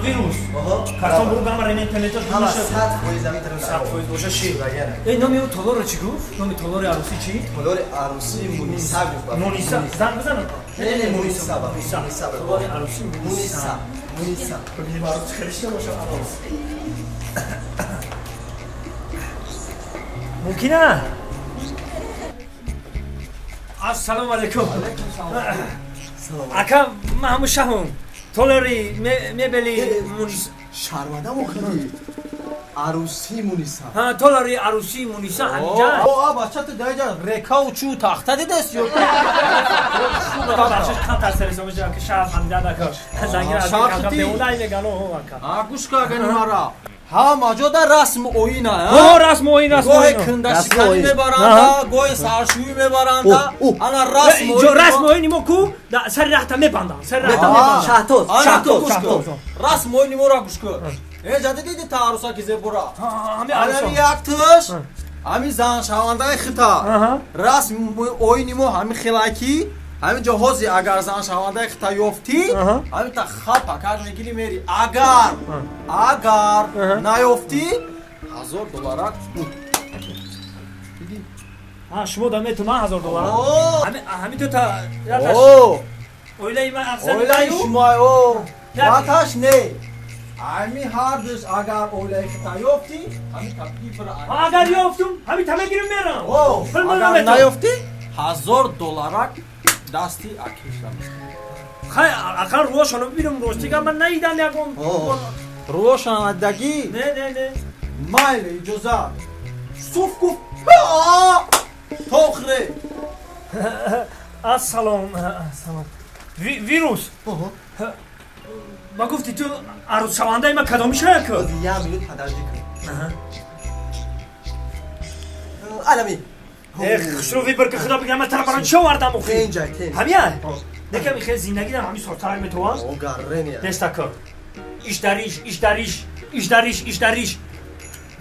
Вирус. Картон буру гама ремень пенета. Ҳама 100% метавонад. 100% боша ши. Эй, номи ӯ толорро чӣ гуфт? Номи толори арӯсӣ чӣ? Толори арӯсӣ Муниса гуфт. Муниса. Занг бизанам. Не, не, Муниса. Муниса. Толори арӯсӣ Муниса. Муниса. Бибинем арӯс хеле шида боша арӯс. Мумкина? Ассалому алайкум. Ака, ман ҳамун шаҳум. Толори мебели Муниса. Шарманда мохиди. Арӯсӣ Муниса. Ҳа, толори арӯсӣ Муниса ҳамиҷа. О, бача ту даҷа рекау чу тахта дидаст ё? Бача камтар сересо мешава ки шаҳр ҳамида нака. Зангир аз камтар беунай меган о ака. А гӯш ка агани мара. Ҳама ҷода расму оина, а? Расму оин, расму оин. Гоҳе кандашиканӣ мебаранда, гоҳе саршӯӣ мебаранда. Ана расму оин. Расму оини мо ку сари раҳта мебанданд, сари раҳта мебанданд. Шаҳтоз, шаҳтоз, шаҳтоз. Расму оини моро гӯш кун. Э, ҷада диди та арӯса ки зебора? Ҳами арӯса. Ҳами як туш, ҳами заншавандаи хита. Расму оини мо ҳами хелаки. Ҳамин ҷо ҳози агар заншавандаи хита ёфтӣ, ҳамин та хапа кар мегирӣ мери. Агар, агар наёфтӣ, $1000. Диди? Ҳа, шумо да метуман $1000. Ҳамин то та оилаи ман афзал. Оилаи шумо, о, яташ не. Ҳамин ҳардуш агар оилаи хита ёфтӣ, ҳамин та бибра. Агар ёфтум, ҳамин та мегирим мерам. Агар наёфтӣ, $1000 дасти акиша. Хай, ақал рӯошонро бибинам, ростига ман надидам ягон. Рӯошонро надидагӣ? Не, не, не. Майли, иҷозат. Суф гуфт. Тохре. Ассалом, ассалом. Вирус. Ба гуфти ту арӯсшавандаи ман кадоми шая ку? Як минут подожди кун. Алами. Эх, хушрӯ вибр ки худо бигирам, ман тара барои чӣ овардам охи? Тенҷай, тенҷ. Ҳамия? Некам хеле зиндагӣ дам ҳамин сортарак метавон? О, гаррения. Неста ку. Иш дариш, иш дариш, иш дариш, иш дариш.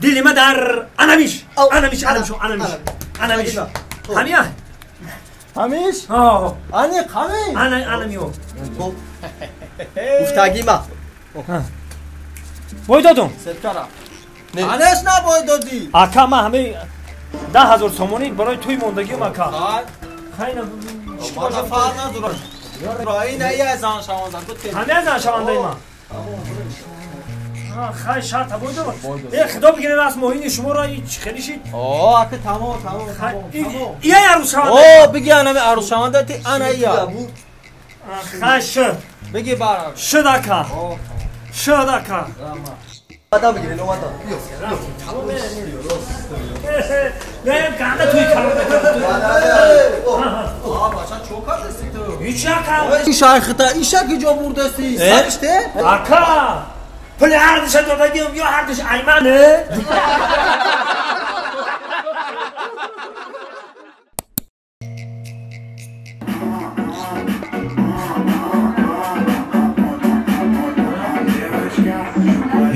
Дили ма дар анамиш, анамиш, анамиш, анамиш, анамиш. Ҳамия? Ҳамиш? О. Аниқ, ҳамиш? Ана, анамио. Гуфтагӣ ма. Бой додум. Сеткара. Анеш набой додӣ. Ака, ман ҳамаи 10 000 сомонӣ барои туй мондагиам ака. Хайна чӣ фарқ надорад. Ина я заншаванда. Ҳамия заншавандаи ман. Хай, шарта бой дод. Э, худо бигире расму оини шуморо чӣ хеле шид? О, ака тамом, тамом, тамом. Ия арӯсшаванда. О, биги анами арӯсшаванда ти ана ия. Хай шуд. Биги бар. Шуд ака. Шуд ака. Адам бигире, омадан. Биё. Не, ганда туй калон. А, бача чо кардасти ту? Ҳеч ака. Ишай хита, иша ки ҷо бурдасти? Сариште? Ака! Пули ҳардуша додагиам ё ҳардуш аймане?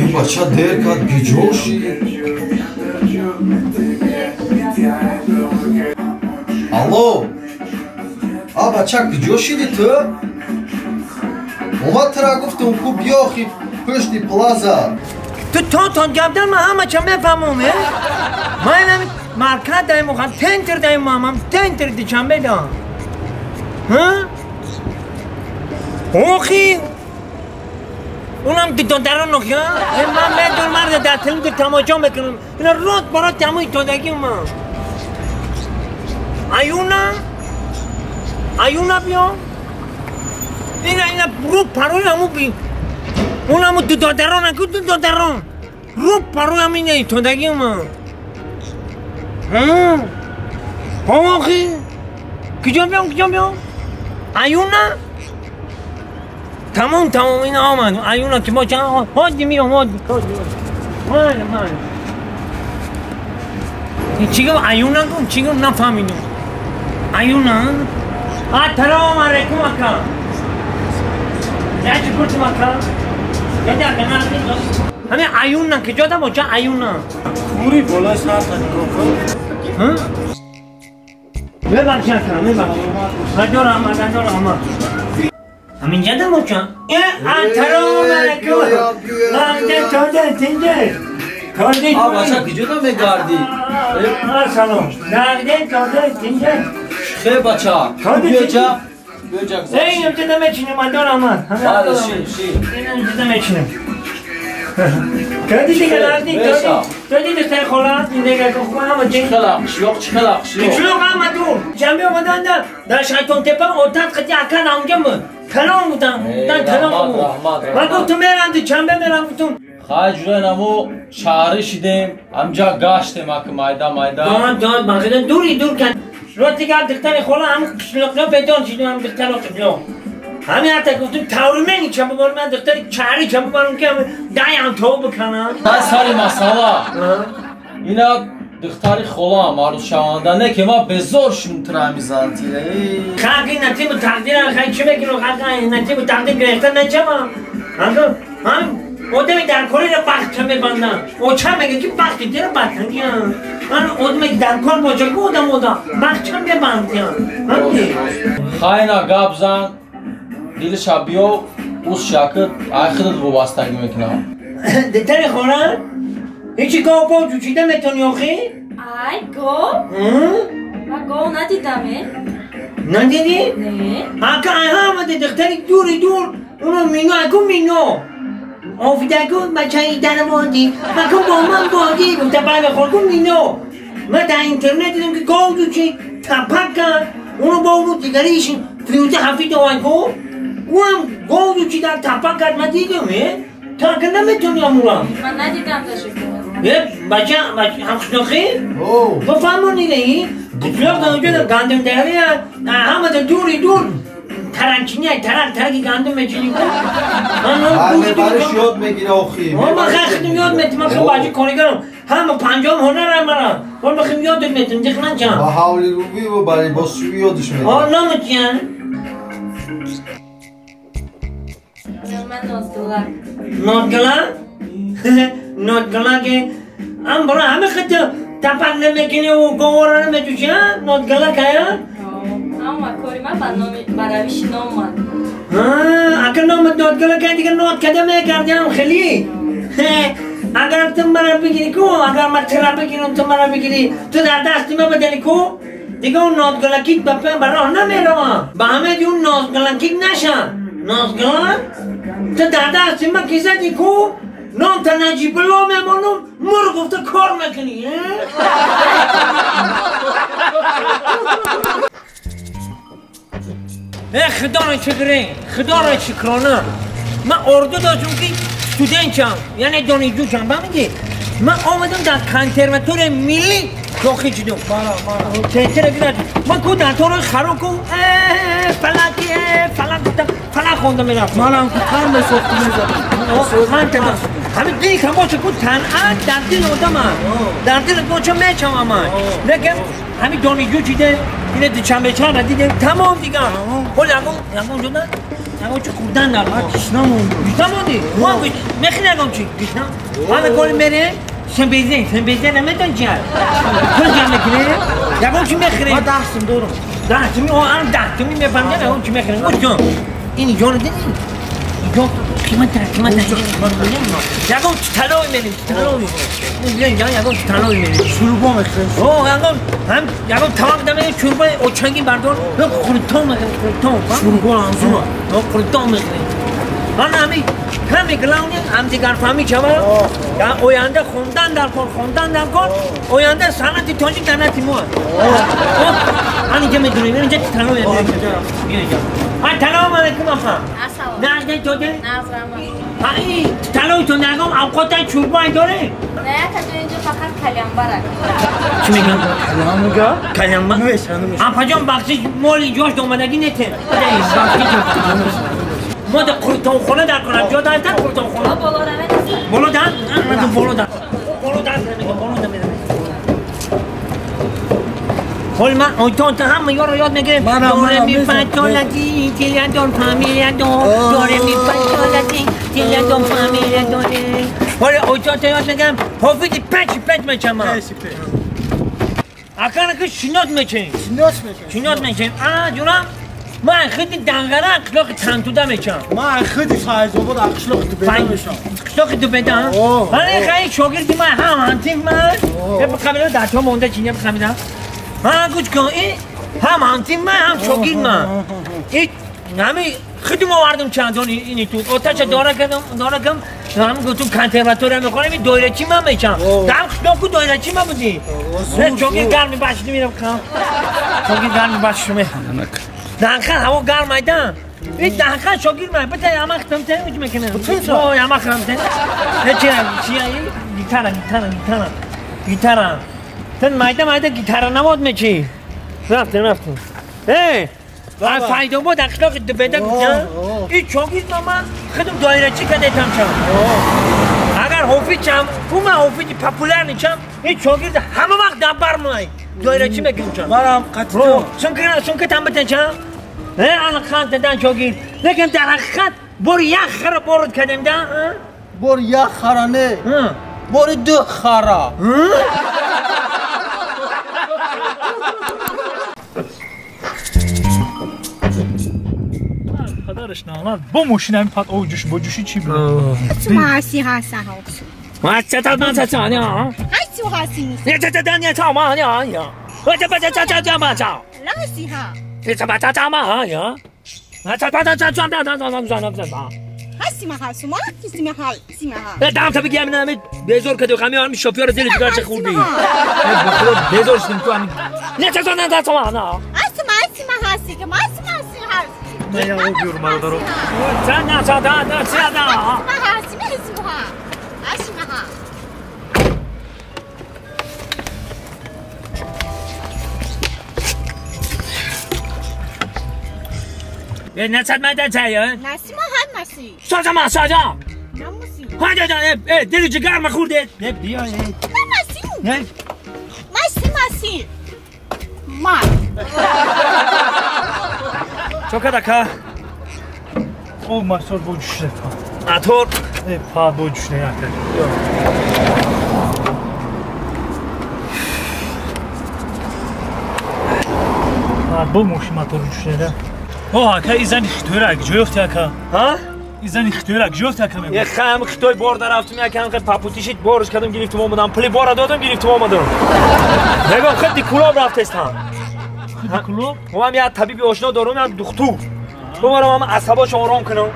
Ин бача дер кард, гиҷо шид? Алло, а бача куҷо шиди ту? Омад тра гуфтум ку биё охи пушти плаза. Ту тон гапдан ман ҳамача мефаҳмам, э? Ман инами марказ даем охам, тентр даем мамам, тентр дичанбе дам. Ҳа? Охи! Унам додарон охи, ҳа? Ман медонам марда дар телевизор тамошо мекунам. Ина рот барот тамои додагим ман. Аюна? Аюна биё? Ина ина рӯ парои ҳаму би. Унаму додарон аку додарон. Рӯ парои ҳам ина додагим ман. Ҳа? Охи! Куҷо биём, куҷо биём? Аюна? Тамом, тамом, ина омад. Аюна ки мо чанд ҳоди миём, ҳоди. Майли, майли. Чӣ гуфт? Аюна гуфт, чӣ гуфт? Нафаҳмидум. Аюна? Ассалому алайкум ака. Ячи куртим ака. Ҳамин аюна куҷо да боча аюна? Кури болои сарта нигоҳ кун. Ҳа? Мебахши ака, мебахши. Гадор раҳмат, гадор раҳмат. همینجا دمو چون سلام علیکم نامده تاده تینده تاده آ بچه کجا دم میگردی؟ سلام نامده تاده تینده خیلی بچه بیا جا بیا جا این امتى دم چینم من دارم من بله شی شی این امتى دم چینم تاده دیگه نردی تاده دختر خاله دیگه که خوب همه چی خلاق شلوغ خلاق شلوغ شلوغ همه دور جنبه اومدن در شیطان تپه اتاق قطعی اکن اونجا بود تنام بودم من تنام بود من گفتم میرم تو چنبه میرم گفتم خواهی جوری نمو شهری شدیم همجا گشتیم اکه مایدا مایدا داد داد من خیلی دوری دور کن رو دیگه دختر خاله هم قشلاق پیدا شدیم هم دختر قشلاق همین حتی گفتم تورمنی چنبه بار من دختر شهری چنبه بارم که دایم تو بکنم سری مسئله اینا دختری خالам عروس شونده نه که ما به زور شون تر میزنتی خاکی نتیب تقدیر خیلی چی بگیرم خاکی نتیب تقدیر گرفتن نچم هم آدمی در کاری را بخت میبندن او چه میگه که بختی دیره بختی من آدمی در کار باشه که آدم آدم بخت میبندن خاینا گاب زن دلش بیو اوس شاکت آخرت وابستگی میکنم دختر خالم هیچی گاو با جوشیده میتونی آخی؟ ای گاو؟ من گاو ندیدمه ندیدی؟ نه اکه همه دختری دوری دور اونو مینو اکو مینو آفیدکو بچه در بادی اکو با من بادی گفته باید بخور کن مینو من در اینترنت دیدم که گاو جوشید تپک کرد اونو با اونو دیگریش فیوزه حفید آنکو او هم گاو جوشید تپک کرد من دیدم تا که نمیتونی امورم من ندیدم تشکر یه بچه همشناخی؟ بفهمونی این قشلاق اونجا گندم داری همه دوری دور ترنچینی ترک ترکی گندم میچینی کن من برش یاد میگیره آخی من خیلی یاد میتیم من خیلی بچه کارگرم همه پنجام هنرم مرا من خیلی یاد میتیم دیگه نچم با حالی روی و برای باسوی یادش میده آه نمیتیم من نازگلک نازگلک؟ نازگلک هم برای همه خط تپک نمیکنی و گوارا نمیجوشی نازگلک هیا؟ اما کاری من با روش نام من اگر نامت نازگلک هیا دیگه ناز کده میکردیم خیلی اگر تو مرا بگیری کو اگر من ترا بگیرم تو مرا بگیری تو در دستی من بدنی کو دیگه اون نازگلکیت به راه نمیروم به همه دی اون نازگلکیت نشن نازگلک تو در دستی من کی زدی کو نام تا نجیب الله میمانم مرغ گفته کار میکنی خدا را شکره خدا را شکرانه من اردو داشتم که student شم یعنی دانشجو شم فهمیدی من آمدم در کنسرواتوری ملی داخل شدم کنسر من کو در تو خراب کو فلکی فلک فلک خوندم میرفتم منم که تن میساختم میزدم همین دل کم باشه کو تنها در دل آدم در دل باشه میچم اما لیکن همین دانشجو چیده اینه دوشنبه چهار دیدم تمام دیگه خب یگون جدا یگون چه خوردن ندارم من گشنه موندم گشنه موندی ما میخوای یگون چی گشنه همه کاری میره سنبیزه نمیدون چیه تو جمع میکنی یگون چی میخری من 10 سوم دارم 10 سومی آن 10 سومی میفهمم یگون چی میخری اون جان این جان دیدی اینجا قیمت قیمت یگون طلای میریم طلای اینجا یگون طلای میریم شوربا میخریم اوه یگون هم یگون تمام دم شوربا اوچنگی بردار خورتون میخریم خورتون شوربا انزوما خورتون میخریم من همین همین گلاونی هم دیگر فهمی چه آینده خوندن در کار خوندن در کار آینده صنعت تاجیک صنعت ما من اینجا میدونیم اینجا طلای میریم سلام علیکم آقا. سلام. نه تو ده؟ نه زحمت. این طلای تو نگم اوقات چوبای داره؟ نه تا اینجا فقط کلمبرک. چی میگم؟ کلم میگه؟ کلمبر؟ نمیشه نمیشه. آقا جان بخشش مال جاش اومدگی نته. ما در قرطان خونه در کنم جا دارن قرطان خونه. بالا روه. بالا دن؟ نه بالا دن. بالا دن میگم بالا دن. حال من آیتان تا همه یارو یاد میگیرم داره می فا لا تی تی لا دو فا می لا دو داره می فا لا تی تی لا دو فا می لا دو حال آیتان تا یاد میگم حافظ پچ پچ میچم اکنه که شناس میچین شناس میچین آ جونم من خودی دنگره اخلاق تنتوده میشم. من خودی فیض‌آباد اخلاق دوبده میشم. اخلاق دوبده؟ من خیلی شاگردی من هم همتیم من. قبلا در تو مونده چینه بخمیدم. من گوش کن این هم همتیم من هم شاگرد من. این همه خودم آوردم چند تا اینی تو آتش داره کردم داره کم هم گفتم کنسرواتوری میخوام این دایره چی من میشم. دم خدا دایره چی من بودی. نه شاگرد گرمی باشی میرم کم. شاگرد گرمی باشی میرم. دهخه هوا گرم ایدن این دهخه شاگرد من بده اما ختم تن می‌کنه میکنه آه اما ختم تن نه چیه چیه گیتار گیتار گیتار گیتار تن مایده مایده گیتار نمود میچی رفتم رفتم ای فایده بود اخلاق بده این شاگرد من خودم دایره چی کده تام شم اگر حوفی چم او من حوفی پاپولار نیچم این شاگرد همه وقت دبر مای دایره چی میگم چم منم قطعا چون که تام بتن چم انا خانت دان شوقي لكن در خط بور يخر بورد كدم دا بور يخر نه بور دو خرا پدرش نه با ماشین همین پد او جوش با جوشی چی بود ما سی ها سا ما چه تا ما چه نه哎，就哈西你这这这你操嘛你呀我这不这这这这嘛操那西哈你这把这这嘛呀啊这把这这转转转转转转转哈西嘛哈什么西嘛哈西嘛哈نه دم تا بگم نه بزار که تو خمی هم شوفر زیر جگر چه خوردی بزار شدیم تو همین نه چه نه چه ما نه اصلا ما ما هستی که ما ما هستی نه یا او بیور مرا درو نه نه چه نه نه چه نه ما هستی ما هستی ما هستی ما نه چه ما چه یا نسی ما هم نسی ساجا ما ساجا نموسی ها جا ای دل جگر ما خورده نه بیا نه مسی نه مسی مسی ما چوکا او ماسور بوجشه اتور ای پا بوجشه یا با موشی ماتور بوجشه اوه اکا ایزن اختیار اک جوفت اکا ها ایزن اختیار اک جوفت اکا میگم یه خم اختیار بار نرفتم یکم که پاپوتیشیت بارش کردم گرفتم اومدم پلی بار دادم گرفتم اومدم نگاه خیلی کلاب رفتستم خیلی کلاب ما هم یه طبیب آشنا دارم هم دکتر ببرم هم عصباش آرام کنم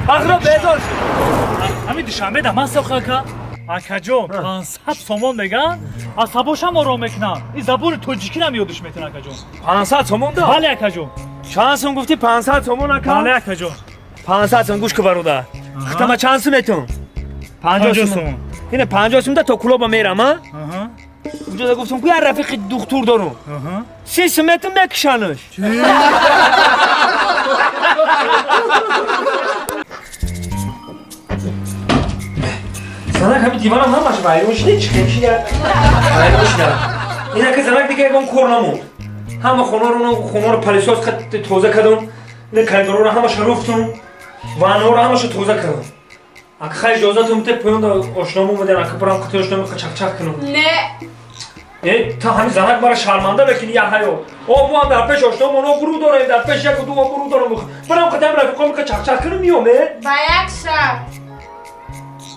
آخر بیزار شد همین دوشنبه ده من ساخت اکا اکا جان 500 سومون میگن عصباش هم آرام میکنن این زبان تاجیکی هم یادش میتونه اکا جان 500 سومون ده بله اکا جان چند سوم گفتی 500 تومان اکا؟ بله اکا جان 500 سوم گوش که برادر ختم چند سوم میتون؟ 50 سوم اینه 50 سوم ده تا کلوب میرم ها؟ اونجا گفتم که یه رفیق دکتر دارم 30 سوم میتون بکشنش زنک همین دیوانم همش ویرون شده چی خیلی شده ویرون شده اینه که زنک دیگه یکم کور نموند همه خونه رو پلیساز تازه کردم نه کریدورا رو همش رفتم وانو رو همش تازه کردم اگه خیلی اجازه تو میته پایین آشنامو اومدن اگه برام قطعه آشنامو چک کنم نه تا همین زنک برای شرمنده بکنی یه حیا او ما هم در پیش آشنامو اونا گروه داریم در پیش یک و دو گروه دارم برام قطعه رفیقام که چک کنم میام با یک شرط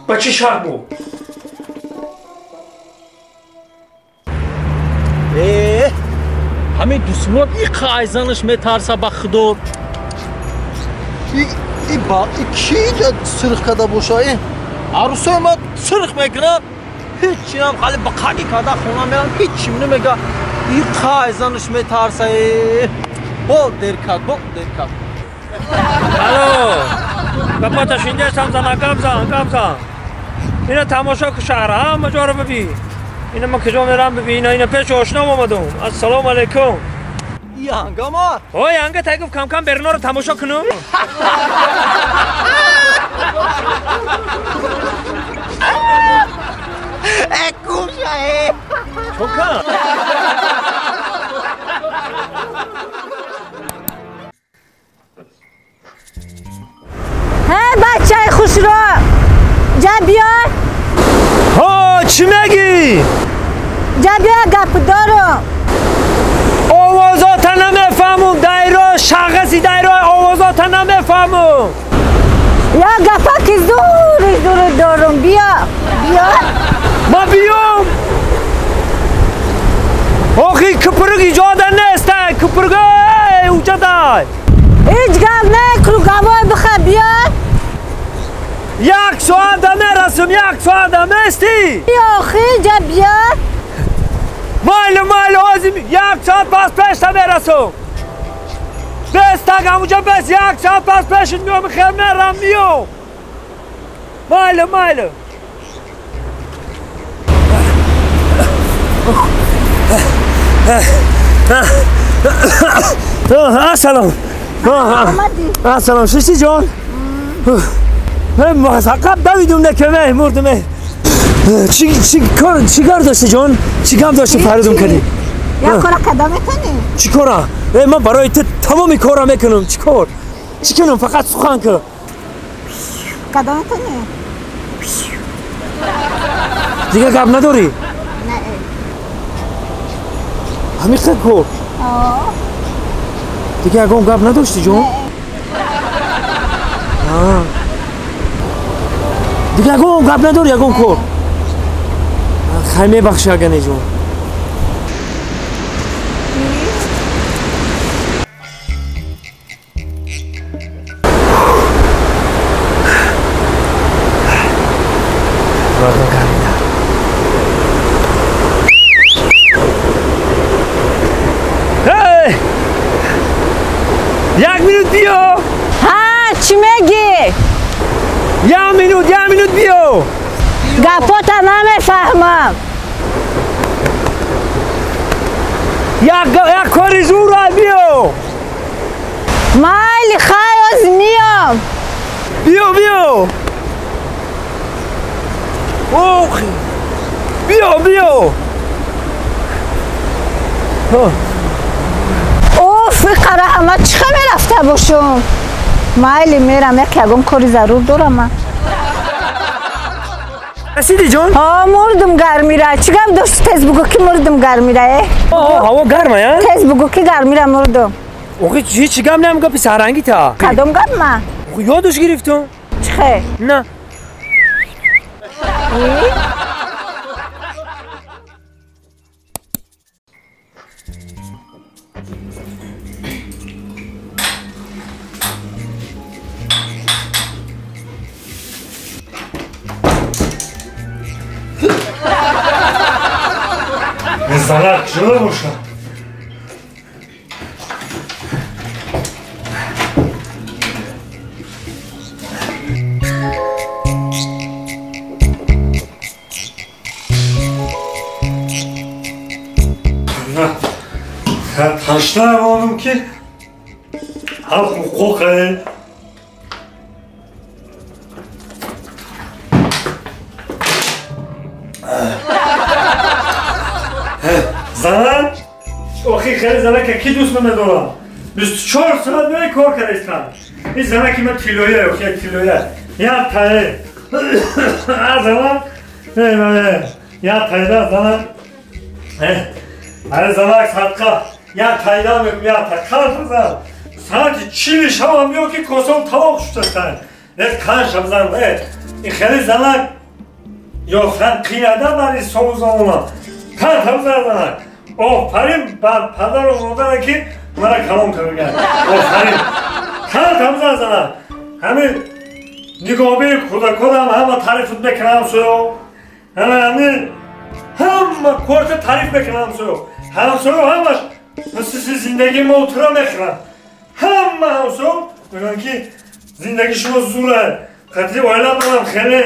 با چه شرط بود ҳамин дусмурод иқа айзанаш метарса ба худо и ба и ки сирх када боша и арӯсои ма сирх мекунад ҳечинам хали ба қаги када хона мерам ҳечим намега иқа айзанаш метарса бо дер кард бо дер кард алло гапата шиндесам зана гап зан гап зан ина тамошо ку шаҳр ҳама ҷоро бибин اینا من کجا میرم ببین اینا پیش آشنام آمدم السلام علیکم یانگا ما اوه یانگا تا گفت کم کم برنا رو تماشا کنم ای کوشا چوکا هی بچه خوشرو جا بیا ها چی میگی؟ جا بیا گپ دارم آوازات نمیفهمم دایره شغه زیده гапота намефаҳмам. Як гапа ки зури зури дорум, биё, биё. Ма биём. Охи купург иҷода нест, купург уҷадай. Ҳеҷ гап не, круговой биха, биё. Як соата мерасам, як соата местӣ. Биё, охи, ҷа биё. Майли, майли, ҳозир як соат пас пешта мерасам. Бес так ҳамуҷа бес, як соат пас пешит меом, хел мерам, миём. Майли, майли. Ассалом. Ассалом, шишти ҷон. Фақат давидум накаме, мурдум. Чӣ кор дошти ҷон? Чӣ гап дошти фаридум кардӣ? Як кора када метонӣ? Чӣ кора? Ман барои ту тамоми корро мекунам. Чӣ кор? Чӣ кунам? Фақат сухан кун. Када метонӣ? Дигар гап надорӣ? Не. Ҳамин қадр кор? Дигар ягон гап надошти ҷон? Дигар ягон гап надорӣ, ягон кор? Хай мебахши агане ҷон. Як минут биё. Ҳа, чӣ мегӣ? Як минут, як минут биё. Гапота намефаҳмам. Як кори зура биё. Майли, хай, оз миём. Биё, биё. Ох, биё, биё. Оф, иқара ҳама чӣ хел мерафта бошум? Майли, мерам, як ягон кори зарур дорам ман. Расидӣ ҷон? Ҳо, мурдум гармира. Чӣ гап дошти? Тез бугӯ ки мурдум гармира, э? Ҳаво гарма, я? Тез бугӯ ки гармира мурдум. Охи ҳеҷ гап намегӯ гапи саҳрангӣ та. Кадом гап ма? Ёдуш гирифтум. Чӣ хел? На. Занак шуда бошад. Ташна мондум ки ҳақ ҳуқуқе. Занак, охи хеле занака ки дӯст намедорам. 24 соат меи кор кардаистам. Ин занаки ман тиллоя, охи тиллоя. Як тае. Занак, як тайда занак. Аре занак садқа, як тайда мекунам, як тай. Канша зан. Соати 40 шавам мео ки косом тамом шудастан. Канша зан. Ин хеле занак ёфтан қиянда барои сову замона. Канша занак. Офарин бар падару модаре ки мара калон кардаган. Офарин. Канша занак. Ҳамин нигоҳбини кӯдаконам ҳама таъриф мекунам ҳамсоё. Ҳамин ҳама корта таъриф мекунам ҳамсоё. Ҳамсоё ҳамаш мисли зиндагии мо тура мехӯранд. Ҳама ҳамсоё мегӯянд ки зиндагии шумо зур аст. Қатъи оилатонам хеле,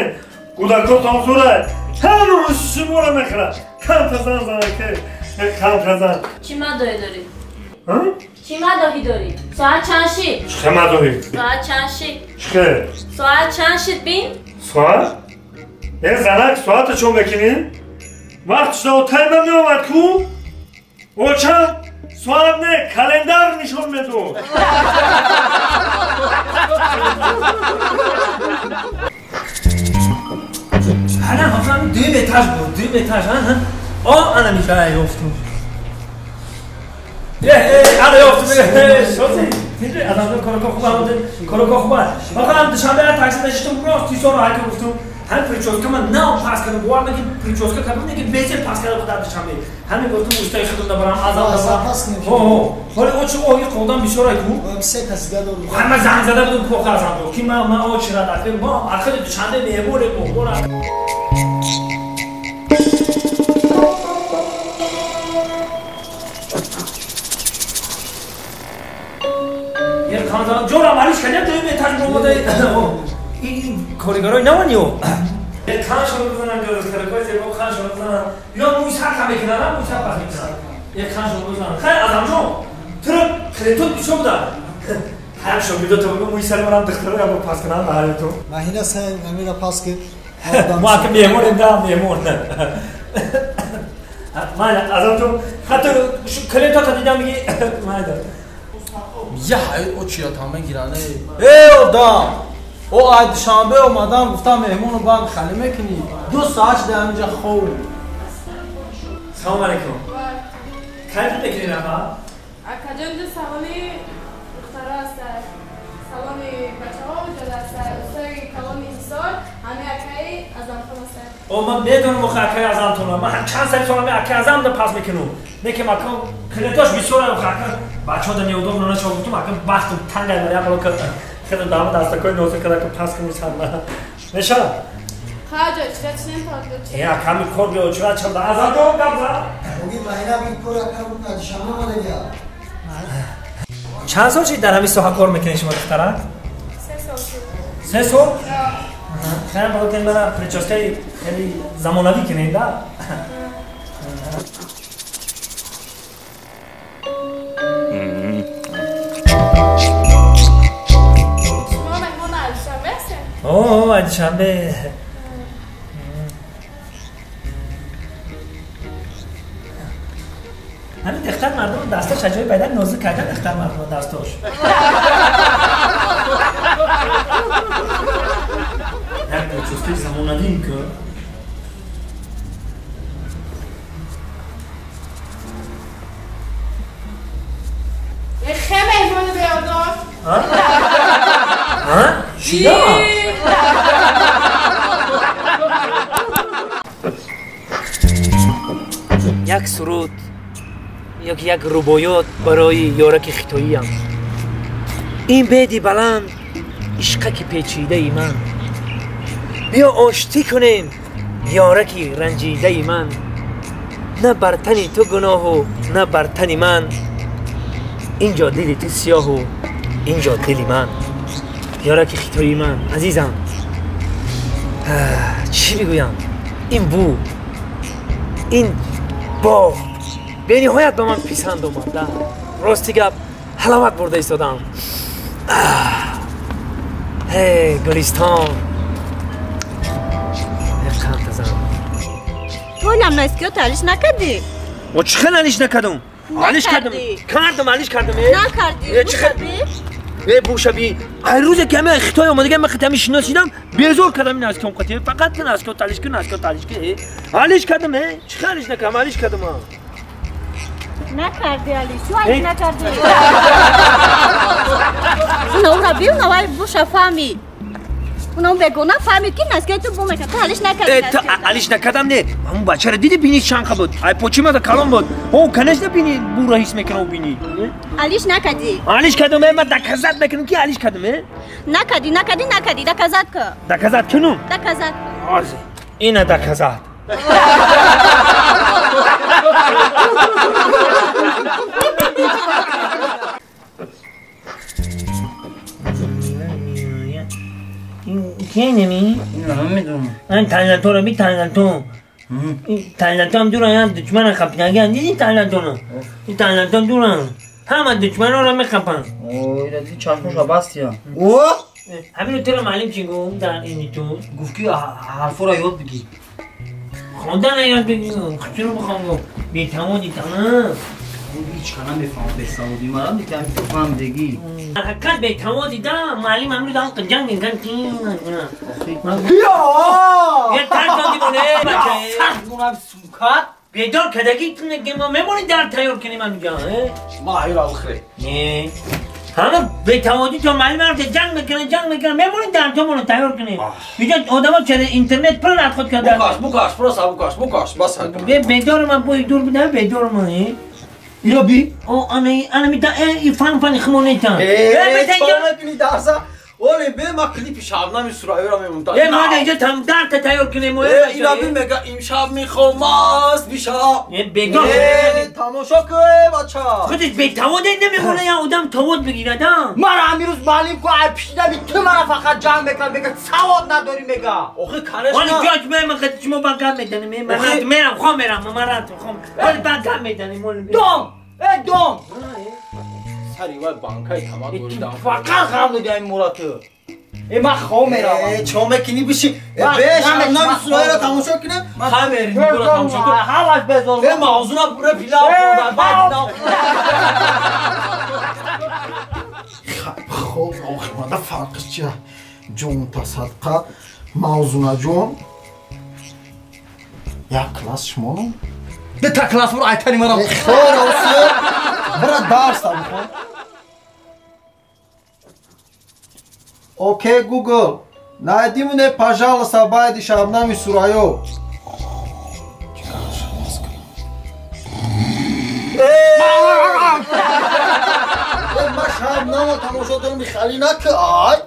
кӯдакотон зур аст. Ҳама мисли моро мехӯранд. Канта зан занаке, канта зан. Чӣ мадоҳӣ дорӣ? Чӣ мадоҳӣ дорӣ? Соат чанд шид? Чӣ мадоҳӣ? Соат чанд шид? Чӣ? Соат чанд шид бин? Соат? Э занак, соата чон мекунӣ? Вақт шуда отайма меомад ку? Очам соат не, календар нишон медод. Ана ҳам дуюм этаж буд, дуюм этаж, ҳа? О, ана миша ёфтум. Ана ёфтум. Шоти? Азамҷон корако хуб корако хуб. Ман душанбе такси нишастам рост тисоро ҳайка гуфтам. Ҳамин прическа ман нав пас кардам. Бовар накунед прическа кардам, ки безер пас кардам дар душанбе. Ҳамин гуфтам устаи худам набарам азам набарам. Ҳо ҳо. Ҳоло очи оҳи қодам бисёр ай ку. Се кас дига дорам. Ҳама занг зада будам коха азам ки ман очи ра дафир мо ахири душанбе меҳмоне меҳмон. Ҷора малиш кардем, дуюм этаж омада. Ин коргарои наван ё? Қаншонро бизанам, духтаракои зебо қаншонро бизанам. Ё мӯи сар ха мекунам, мӯи сар пас мекунам. Як қаншонро бизанам. Хайр, Азамҷон, туро кредитот бисёр буда. Ҳар шогирдо то бигӯ мӯи сари манам духтаро ям пас кунам ҳар ту. Маҳина сай намира пас ки. Мо ака меҳмонем да, меҳмон. Майла, Азамҷон, ҳатто кредитота дидам меги майла. Я ҳаёт очиятам мегиране. Эй одам! О ай душанбе омадам гуфтам меҳмону банд хали мекунӣ. 2 соат шуда ҳаминҷа хов. Салом алейкум. Кай мекунӣ нафар? Акаҷон ду салони духтаро ҳастад. Салони бачаҳо вуҷуд ҳастад. Устои калони ҳисор ҳами акаи Азамхон ҳастад. О ман медонам охи акаи Азамтона. Ман чанд сари солами акаи Азамда пас мекунам. Некем ака клиентош бисёрам охи ака бачаҳо да неудобно нашава гуфтум ака бахтум тангай ман як ка хеле дама дастакои нозук карда ка пас кунӣ сар мешава? Хаҷа чира чинем то э ака ми кор биё чира чанда Азамҷон гап зад. Оги маҳина бин кор ака буд душанбе омадагия. Чанд сол шид дар ҳамин соҳа кор мекунед шумо духтара? 3 сол шуд. 3 сол? Хайр бало ки мана прическаи хеле замонавӣ кунед да? Шумо меҳмон аз душанбе ҳастед? О, аз душанбе. Ҳамин духтар мардумро дасташ аҷоиб пайда нозук кардан духтар мардумро дасташ. Як прическаи замонавӣ ку. Хе меҳмони беодор. А? Чия? Як суруд ё ки як рубоёт барои ёраки хитоиям. Ин беди баланд ишқаки печидаи ман. Биё оштӣ кунем ёраки ранҷидаи ман. На бар тани ту гуноҳу на бар тани ман. Инҷо дили ту сиёҳу инҷо дили ман. Ёраки хитоии ман, азизам. Чӣ бигӯям? Ин бу, ин боғ бениҳоят ба ман писанд омада. Рости гап ҳаловат бурда истодам. Ҳей, Гулистон. Қанд тазам. Ту нам наскиё алиш накардӣ? О чӣ хел алиш накардам? Алиш кардам. Кардам, алиш кардам. Накардӣ. Чӣ хел? Э бушаби. Ай рӯзе ки ҳамин хитой омадагам ман хитами шиносидам, безор кардам ин аскиём қатӣ. Фақат ин аскиё алиш кун, аскиё алиш кун. Алиш кардам, э? Чӣ хел алиш накардам? Алиш кардам. Накардӣ алиш. Чӣ алиш накардӣ? Уна би, уна вай буша фаҳмид. Уна бегона фаҳмид ки наскиёи ту бу мекард. Ту алиш накардӣ. Ту алиш накардам не. Ҳамун бачаро диди бини чанқа буд. Ай почимада калон буд. О, конечно бини бура ҳис мекунам бини. Алиш накардӣ. Алиш кардам, ман доказать мекунам ки алиш кардам, э? Накардӣ, накардӣ, накардӣ. Доказать кун. Доказать кунам? Доказать. Ҳозир. Ина доказать. Кенеми? Намедонам. Ан талантора би талантон. Талантон дуран, душмана қапидаги диди талантона. Ин талантон дуран. Ҳама душманонро меқапанд. О, ира чашмоша бастия. О! Ҳамино туро маълим чӣ гуфт дар ини ту? Гуфт ки ҳарфоро ёд бигир. Хондан ёд бигир. Чиро бихом гуфт? Бетаводи тамам. Ҳеҷ кана мефаҳмам бесаводӣ мара мекам фаҳмидагӣ. Ҳақиқат бетаводӣ да маълим ҳамино дан ҷанг мекан ки Биё! Я тарсон димоне бача. Сахт сумкат. Бедор кардагӣ ки мо мемонем дар тайёр кунем ҳаминҷа. Ма ҳайра бихӯре. Не. ҳама бетаводӣ то маълум рафта ҷанг мекунанд, ҷанг мекунанд, мемонед дарсомонро тайёр кунед. Инҷо одамо через интернет пул рад худ карданд. Букаш, букаш, просто букаш, букаш, бас. Бедор ман бой дур будам, бедор ман. Иро би? О, ана ана мита и фан фан хмонета. Э, чӣ мекунӣ дарса? Оле бе ма клипи Шабнами Сурайёро мемонтам. Э, ма инҷо там дарта тайёр кунем. Э, иро би мега имшаб мехом маст бишав. Э, бедор. Э, тамошо кун, бача. Худаш бетавод намемона, я одам тавод бигирад, а? Мара ҳамин рӯз маълим ку ай пишидаби ту мара фақат ҷанг мекунад, мега савод надорӣ мега. Охи, конечно. Оли ҷоч мема хати шумо ба гап меданем. Ман мерам, хом мерам, ман рафтам хом. Оли ба гап меданем, оли. Дом! Э, дом! Сари вай банкаи тамак буридам. Фақат ғам додиам мора ту. Э, ман хом меравам. Э, чо мекунӣ биши? Э, бе Шабнами Сурайёро тамошо кунем. Хай мерим, туро тамошо кун. Ҳалаш безор. Э, мавзуна бура пилав хӯрда, баъд дидам. Хоб, охи, мада фарқиш чия? Ҷон та садқа, Мавзуна ҷон. Як класс шумоно? Ду та класс бур айтани марам. Хор, оси. Бира дарс та бихон. Окей, Google, найди мне, пожалуйста, байди Шабнами Сурайё. Ма Шабнама тамошо дорам, хали наки, ай.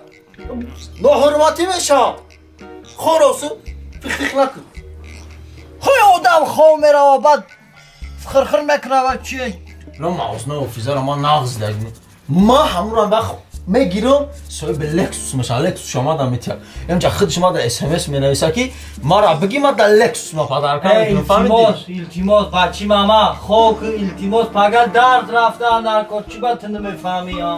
Ноҳурматӣ мешавам. Хоросу, фихфих накун. Ҳой одам хов мерава, баъд хирхир мекунава чи? Ро мавзуна офизаро ман нағз дагм. Ма ҳамуро вақт мегирам, соҳиби Лексус мешавам, Лексус омада метиҳад. Инҷа худаш омада СМС менависа ки мара бигӣ ма дар Лексус ма падарка мекунам, фаҳмидӣ? Илтимос, илтимос, бачи мама, хок, илтимос, пага дард рафтан дар кор, чӣ ба ту намефаҳмӣ, а?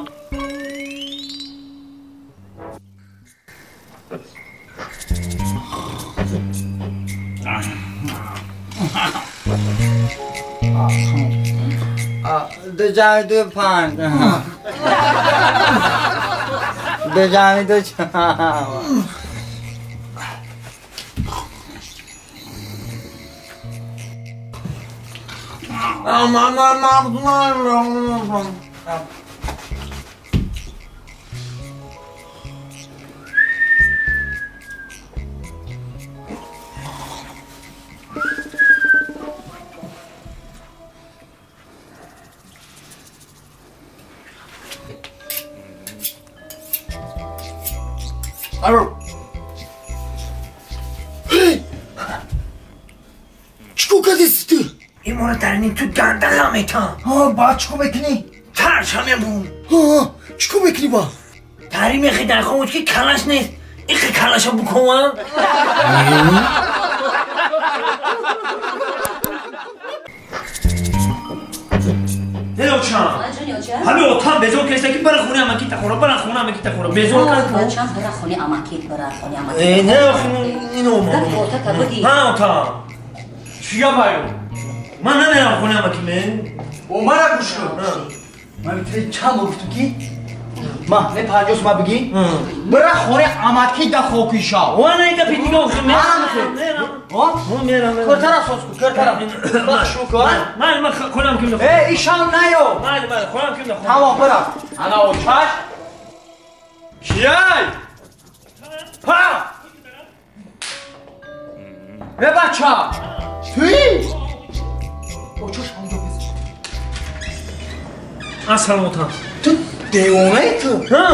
دو جمع دو پنج، دو جمع دو چهار. Чӣ кардисти ту? Имора дар ин ту гандала метам. Ба чӣ кор мекунӣ? Тарша мебун. Чӣ кор мекунӣ ба? Тари мехи дар хомуш ки калаш нест. Ихи калаша букунам. Ҳами отам безор кеста ки бара хонаи амаки тахора, бара хонаи амаки тахора. Безор кард. Бачам, бара хонаи амаки, бара хонаи амаки. Э, не, ино мо. Ҳа, отам. Чия баё? Ман намерам хонаи амаки мен. О, мара гӯш кун. Ман битре чанд бор гуфтам ки ма не 50 сума бигӣ. Бара хонаи амаки да хоки шав. О, на гапи дига охи мерам. О, мерам. Кӯртара соз кун, кӯртара. Бахшу кун. Ман ман хонам ким нахӯрам. Э, ишам наё. Ман ман хонам ким нахӯрам. Тамом, бира. Ана очаш. Кияй? Па! Э, бача! Туи? Очаш ҳамҷо беза. Ассалому алайкум. Ту девонаи ту? Ҳа.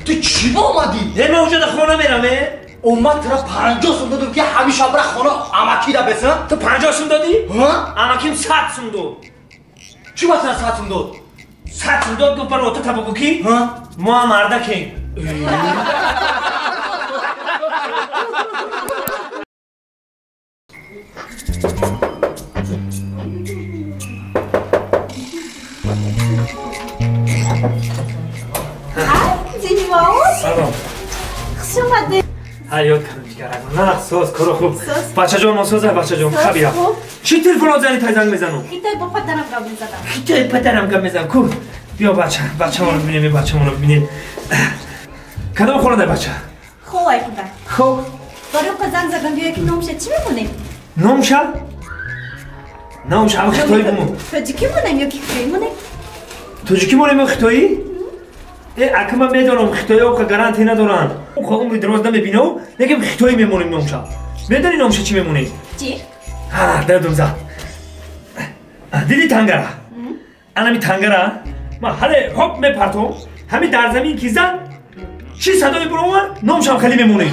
Ту чӣ ба омадӣ? Э, ман оҷода хона мерам, э? Омад тура 50 сум додам ки ҳамеша бира хона амакида беса? Ту 50 сум додӣ? Ҳа? Амаким 100 сум дод. Чӣ ба тура 100 сум дод? 100 сум дод, гуфт бара ота табугу ки? Ҳа? Мо ҳам мардакем. Салом. Хуш омадед. Ҳаёт кардам ҷигарак. На, соз, коро хуб. Бачаҷон, мо соза, бачаҷон, хабия. Чӣ телефон зани тай занг мезанам? Хитай бо падарам гап мезанам. Хитай падарам гап мезанам. Ку? Биё бача, бачамонро бибинем, бачамонро бибинем. Кадом хонада бача? Ховай худа. Хоб. Барои занг задам, биё ки номша чӣ мемонем? Номша? Номша ам хитоӣ бумон. Тоҷикӣ монем ё ки хитоӣ монем? Тоҷикӣ монем ё хитоӣ? Ака ман медонам хитоиҳо ка гарантия надоранд. Ӯ умри дароз намебинав, лекин хитоӣ мемонем номша. Медонӣ номша чӣ мемонем? Чӣ? Ҳа, дадум зад. Диди тангара? Анами тангара? Ман ҳале ҳоп мепартом, ҳами дар замин ки зад, чӣ садое баромад, номшам хеле мемонем.